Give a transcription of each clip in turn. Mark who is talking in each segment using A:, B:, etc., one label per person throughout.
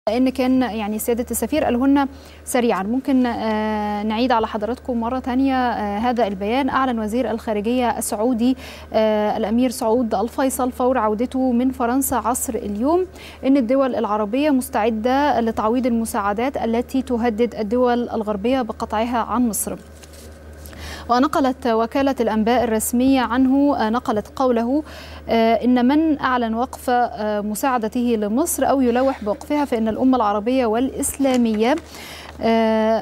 A: لأن كان يعني سيادة السفير قالهن سريعا. ممكن نعيد على حضراتكم مرة تانية هذا البيان. أعلن وزير الخارجية السعودي الأمير سعود الفيصل فور عودته من فرنسا عصر اليوم أن الدول العربية مستعدة لتعويض المساعدات التي تهدد الدول الغربية بقطعها عن مصر. ونقلت وكالة الأنباء الرسمية عنه نقلت قوله إن من أعلن وقف مساعدته لمصر أو يلوح بوقفها فإن الأمة العربية والإسلامية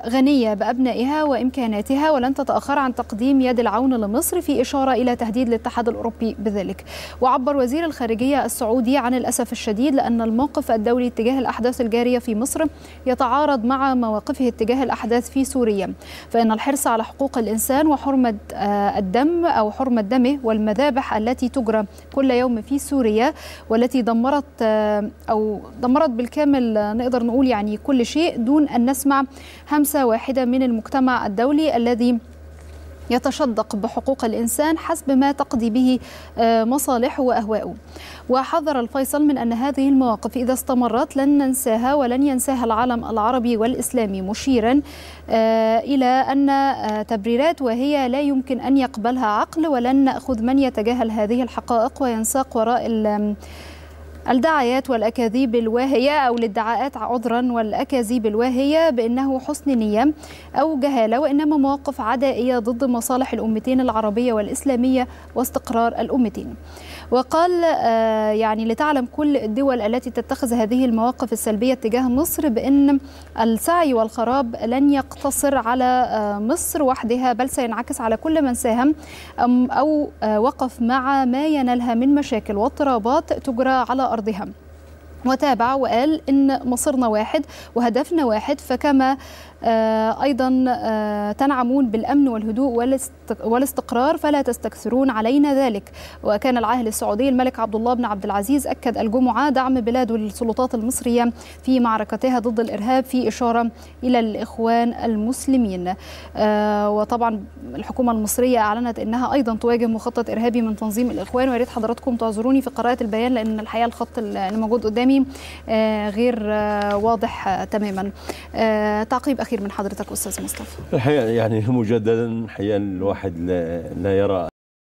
A: غنية بأبنائها وإمكاناتها ولن تتأخر عن تقديم يد العون لمصر، في إشارة إلى تهديد الاتحاد الأوروبي بذلك. وعبر وزير الخارجية السعودي عن الأسف الشديد لأن الموقف الدولي تجاه الأحداث الجارية في مصر يتعارض مع مواقفه تجاه الأحداث في سوريا، فإن الحرص على حقوق الإنسان وحرمة الدم أو حرمة دمه والمذابح التي تجرى كل يوم في سوريا والتي دمرت بالكامل نقدر نقول يعني كل شيء دون أن نسمع همسة واحدة من المجتمع الدولي الذي يتشدق بحقوق الإنسان حسب ما تقضي به مصالحه وأهواءه. وحذر الفيصل من أن هذه المواقف إذا استمرت لن ننساها ولن ينساها العالم العربي والإسلامي، مشيرا إلى أن تبريرات وهي لا يمكن أن يقبلها عقل، ولن نأخذ من يتجاهل هذه الحقائق وينساق وراء الدعايات والأكاذيب الواهية أو الادعاءات عذرا والأكاذيب الواهية بأنه حسن نية أو جهالة، وإنما مواقف عدائية ضد مصالح الأمتين العربية والإسلامية واستقرار الأمتين. وقال يعني لتعلم كل الدول التي تتخذ هذه المواقف السلبية تجاه مصر بأن السعي والخراب لن يقتصر على مصر وحدها، بل سينعكس على كل من ساهم أو وقف مع ما ينالها من مشاكل واضطرابات تجرى على أرضها. وتابع وقال إن مصيرنا واحد وهدفنا واحد، فكما أيضا تنعمون بالأمن والهدوء والاستقرار فلا تستكثرون علينا ذلك. وكان العاهل السعودي الملك عبد الله بن عبد العزيز أكد الجمعة دعم بلاده للسلطات المصرية في معركتها ضد الإرهاب، في إشارة إلى الإخوان المسلمين. وطبعا الحكومة المصرية أعلنت أنها أيضا تواجه مخطط إرهابي من تنظيم الإخوان. وياريت حضراتكم تعذروني في قراءة البيان لأن الحقيقة الخط اللي موجود قدامي غير واضح تماما. تعقيب أخير من حضرتك أستاذ مصطفى.
B: الحقيقة يعني مجددا الحقيقة الواحد لا يرى